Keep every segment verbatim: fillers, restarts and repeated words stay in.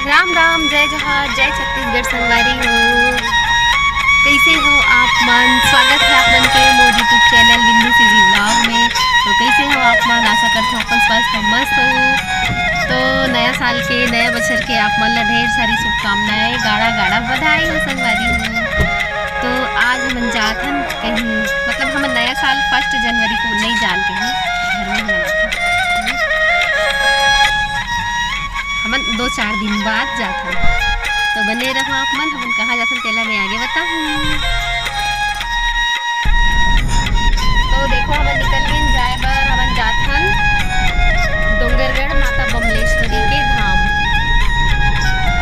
राम राम, जय जोहार, जय छत्तीसगढ़ संगवारी हो। कैसे हो आप मन? स्वागत है आप मन के मोर YouTube चैनल बिंदु सीजी व्लॉग में। तो कैसे हो आप मन? आशा करता हूँ अपन स्वस्थ और मस्त हो। तो नया साल के, नया बछर के आप मन ला ढेर सारी शुभकामनाएं, गाड़ा गाड़ा बधाई हो संगवारी हो। तो आज हमन जात हन कहीं, मतलब हमन नया साल फर्स्ट जनवरी को नहीं जान के ही घर में ही मनाथन। हमन दो चार दिन बाद जात हन। तो बने रहो आप मन, हमन कहाँ जात हन तेला मैं आगे बताहूँ। तो देखो हमन निकल गए जाए बर, हमन जात हन डोंगरगढ़ माता बमलेश्वरी के धाम।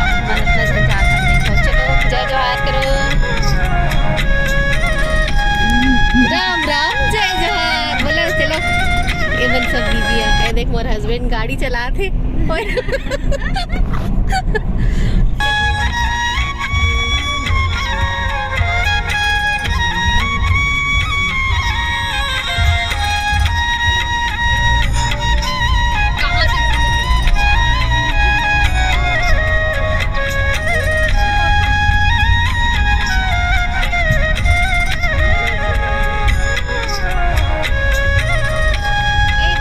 अब हमन अपना झन जात हन, देखो चलो जय जोहार करो। राम राम, जय जोहार बोलो, चलो। ये मन सब दीदी है, ये देख मोर हस्बैंड गाड़ी चलात हे। ओए। ये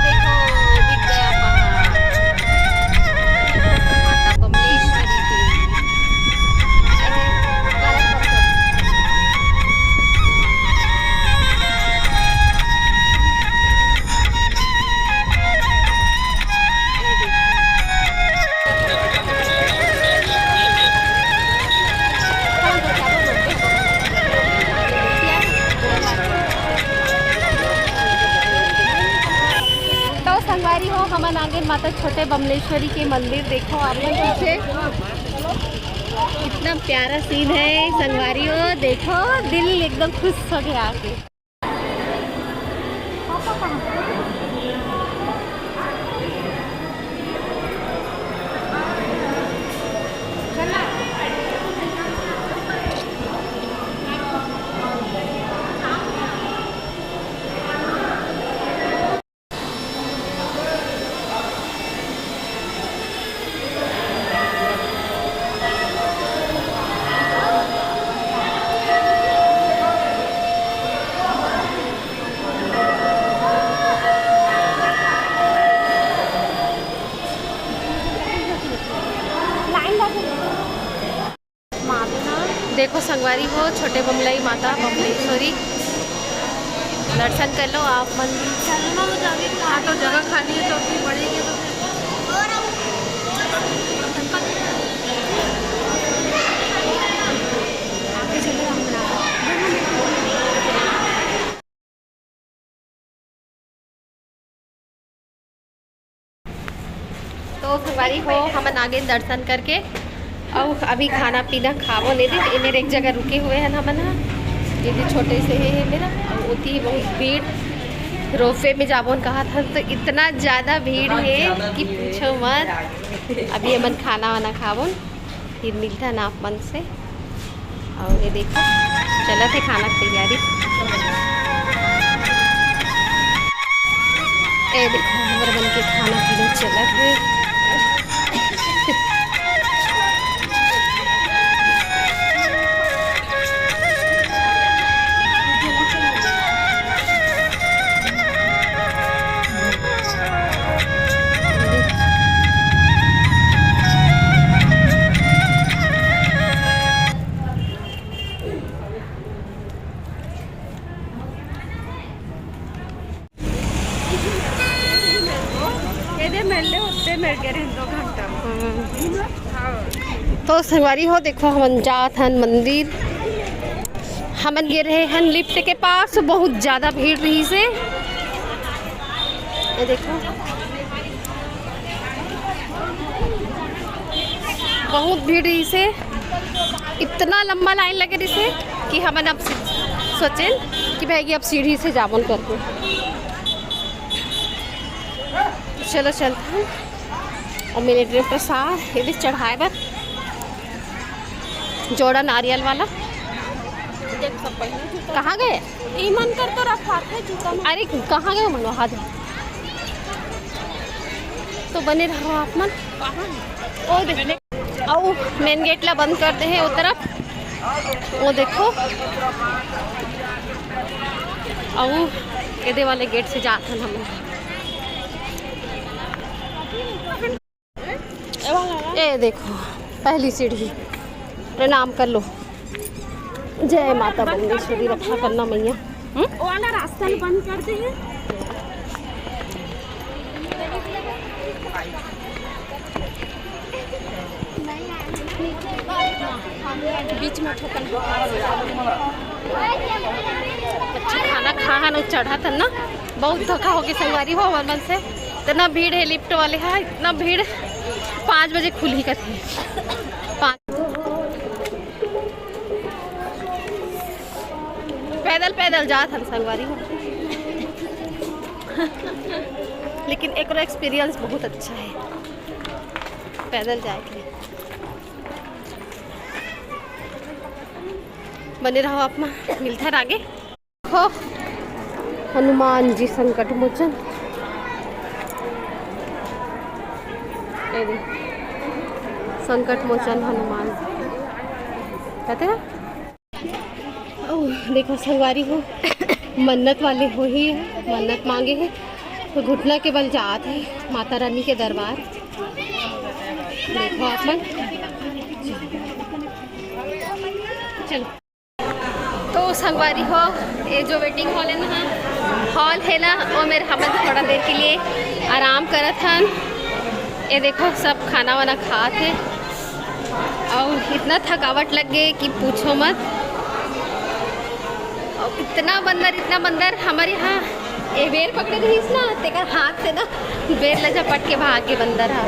देखो, दिख गया पहाड़। माता बमलेश्वरी के। अरे, गलत पत्थर। ये देखो। तो संगवारी हो, हमन आगे माता छोटे बमलेश्वरी के मंदिर। देखो आप मन पीछे, कितना प्यारा सीन है संगवारी हो। देखो, दिल एकदम खुश हो गया आके। देखो संगवारी हो, छोटे बमलई माता बमलेश्वरी दर्शन कर लो आप मन भी। हाँ, तो जगह खाली है तो फिर बढ़ेंगे तो फिर। तो संगवारी हो, हमन आगे दर्शन करके, अउ अभी खाना पीना खाबो नहीं दे। ये मेरे एक जगह रुके हुए हैं हमन ह। ये भी छोटे से है, है मेरा। अउ ओती बहुत भीड़, रोपवे में जाबो न कहा था, तो इतना ज़्यादा भीड़ है कि पूछो मत। अभी हमन खाना वाना खाबो न। फिर मिलथन आप मन से। अउ ये देखो, चलत हे खाना के तैयारी। ये देखो, हमर मन के खाना पीना चलत हे। एदे मेले उत्ते मेर गे रहिन दो घंटा। तो संगवारी हो, देखो, हमन जात हन मंदिर। हमन गे रहे हन लिफ्ट के पास, बहुत ज़्यादा भीड़ रहिसे। ये देखो, बहुत भीड़ रहिसे, इतना लंबा लाइन लगे रहिसे कि हमन अब सि-, सोचेन कि भाई, कि अब सीढ़ी से जाबोन करके। चलो, चलते हैं। अउ मेरे ड्रेस प्रसाद ये चढ़ाए बर। जोड़ा नारियल वाला। देख, सब पहले जूता। कहाँ गए? ई मन कर तो रखवाथे जूता में। अरे, कहाँ गए मन? वहाँ दे। तो बने रहो आप मन। कहाँ? ओ, देख। अउ मेन गेट ला बंद कर दे हे ओ तरफ, वो देखो। अउ एदे वाले गेट से जात हन हम। ए देखो, पहली सीढ़ी, प्रणाम कर लो। जय माता बम्लेश्वरी, रक्षा करना मैया। हम्म? वो वाला रास्ता बंद कर दे। बीच में ठोकन। अच्छा खाना खा हन अउ चढ़त हन ना, बहुत धोखा होगे संगवारी हो हमर मन से। इतना भीड़ हे लिफ्ट वाले हा, इतना भीड़। पाँच बजे खुलही कथे, पाँच। पैदल पैदल जात हन संगवारी हो, लेकिन एकरो एक्सपीरियंस बहुत अच्छा हे पैदल जाए के। बने रहो आप मन, मिलथन आगे। हो हनुमान जी संकट मोचन, ए दे, संकट मोचन हनुमान, कहते हैं। ओ, देखो संगवारी हो, मन्नत वाले हो ही है, मन्नत मांगे है तो घुटना के बल जात है माता रानी के दरबार। देखो आप मन, चलो। तो संगवारी हो, ये जो वेटिंग हॉल है ना, हॉल है ना, वो मेरे हमन थोड़ा देर के लिए आराम करत हन। ये देखो सब खाना वाना खात हे। अउ इतना थकावट लग गे कि पूछो मत। अउ इतना बंदर, इतना बंदर हमर यहाँ ए बेर पकड़े रहिस ना, तेकर हाथ से ना बेर ला झपट के भाग गे बंदर हा।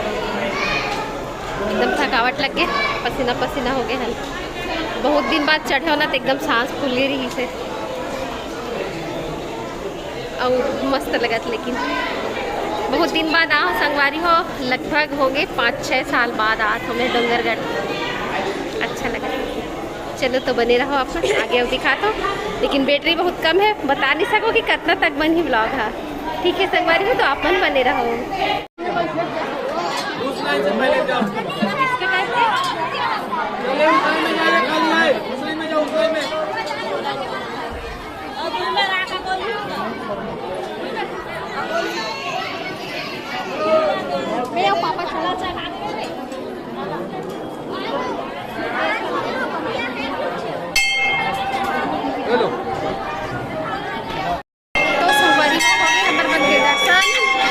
एकदम थकावट लग गे, पसीना पसीना हो गे हन। बहुत दिन बाद चढ़े हो ना, तो एकदम सांस फूल गे रहिस हे। अउ मस्त लगत, लेकिन बहुत दिन बाद आहो संगवारी हो, लगभग हो गे पाँच छः साल बाद आत हो मैं डोंगरगढ़। अच्छा लगत। चलो तो बने रहो आप मन, आगे अउ दिखात हो, लेकिन बैटरी बहुत कम है, बता नहीं सको कि कितना तक बनही ब्लॉग हा। ठीक है संगवारी हो, तो आप मन बने रहो। उस लाइन से पहले जाओ। चले, उस लाइन में जाइए, खाली है। उस लाइन में जाओ, उस लाइन में। हेलो। तो संगवारी हो गे हमर मन के दर्शन,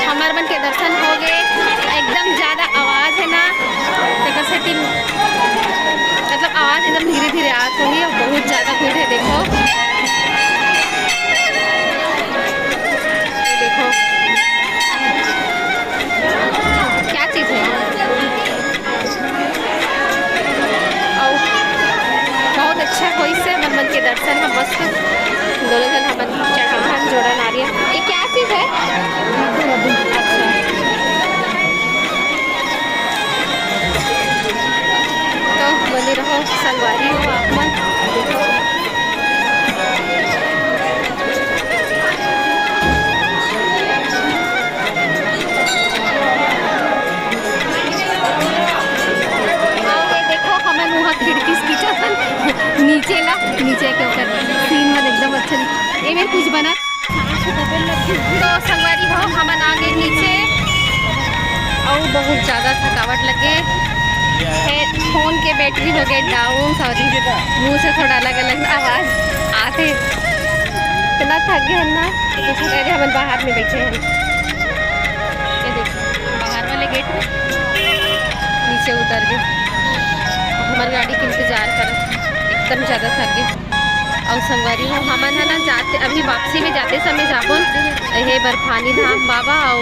हमर मन के दर्शन हो गे। एकदम ज्यादा आवाज है ना, तेकर सेती मतलब आवाज एकदम धीरे धीरे आत होही। बहुत ज्यादा भीड़ है, देखो, ये देखो क्या चीज है। अउ बहुत अच्छा होइस हे, हमर मन के दर्शन ह मस्त। दोनों झन हमन चढ़ाहन जोड़ा नारियल। ये क्या चीज है? अच्छा, तो बने रहो संगवारी हो आप मन। देखो। अउ ये देखो, हमन वहाँ खिड़की से खींचत हन नीचे ला, नीचे के ओकर सीन मन एकदम अच्छा दिख-, ए मेर कुछ बना। तो संगवारी हो, हमन आ गे नीचे, अउ बहुत ज्यादा थकावट लगे हे। फोन के बैटरी हो गे डाउन, सॉरी, मुंह से थोड़ा अलग अलग आवाज आथे। इतना थक गे हन ना, कुछ करे हमन बाहर में बैठे हन। ये देखो, बाहर वाले गेट में नीचे उतर गे। अब हमर गाड़ी के इंतजार करत हन, एकदम ज्यादा थक गे। अउ संगवारी हो, हमन ह ना जाते, अभी वापसी में जाते समय जाबो न, हे बर्फानी धाम बाबा अउ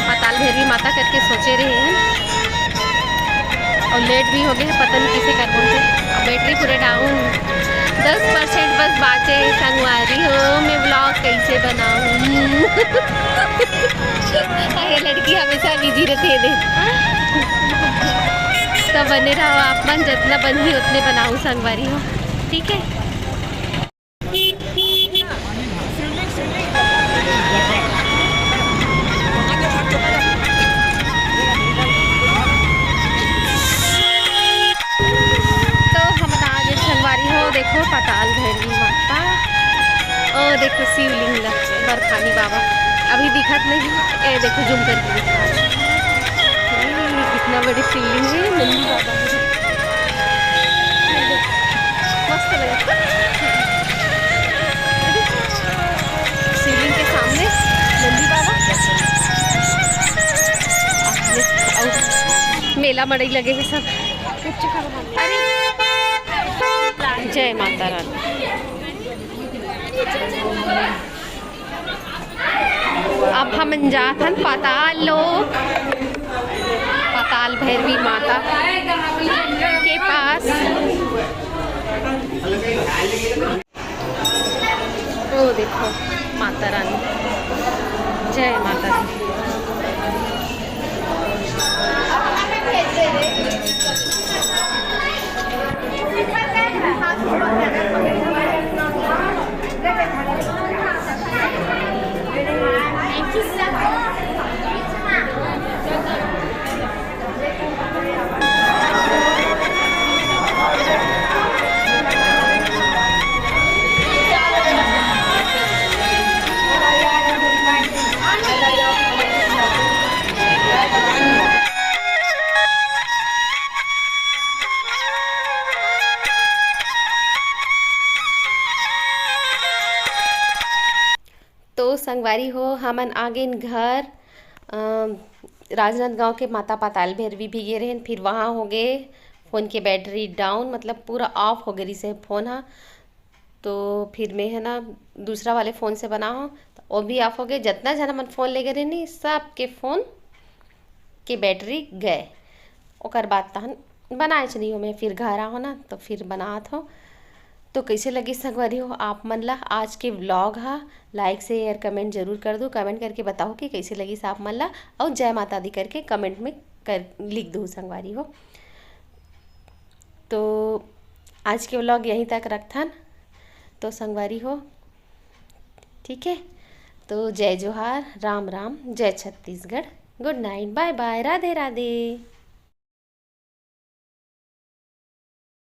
पाताल भैरवी माता करके सोचे रहे हन। अउ लेट भी हो गे हे, पता नहीं किसे कर बोलते। अब बैटरी पूरे डाउन, दस परसेंट बस बाचे हे संगवारी हो, मैं ब्लॉग कैसे बनाऊँ? अरे लड़की हमेशा बिजी रहती है दे। तो बने रहो आप मन, जितना बनही उतने बनाओ संगवारी हो, ठीक है। देखो शिवलिंग ला, बर्फानी बाबा अभी दिखत नहीं। ए देखो, जूम करके दिखा। ए, कितना बड़ी शिवलिंग है, नंदी बाबा है। मस्त लगा। शिवलिंग के सामने नंदी बाबा। अउ मेला मड़ई लगे हे सब। अरे, जय माता रानी। अब हमन जात हन पाताल लोक, पाताल भैरवी माता के पास। ओ देखो, माता रानी, जय माता दी। तो संगवारी हो, हमन आ गेन घर। अम, राजनांदगांव के माता पाताल भैरवी भी गे रहेन, फिर वहाँ हो गे फोन के बैटरी डाउन, मतलब पूरा ऑफ हो गे रिहिस हे फोन हा। तो फिर मैं है ना, दूसरा वाले फोन से बनाहूँ, तो वो भी ऑफ हो गे। जितना झन हमन फोन ले गे रहेन, सबके फोन के बैटरी गए। ओकर बाद तहन बनाएच नहीं हो, मैं फिर घर आहो ना, तो फिर बनात हो। तो कैसे लगी संगवारी हो आप मन ला आज के व्लॉग हा? लाइक, शेयर, कमेंट जरूर कर दो। कमेंट करके बताओ कि कैसे लगी आप मन ला, और जय माता दी करके कमेंट में कर, लिख दो संगवारी हो। तो आज के व्लॉग यहीं तक रखथन। तो संगवारी हो, ठीक है, तो जय जोहार, राम राम, जय छत्तीसगढ़, गुड नाइट, बाय बाय, राधे राधे।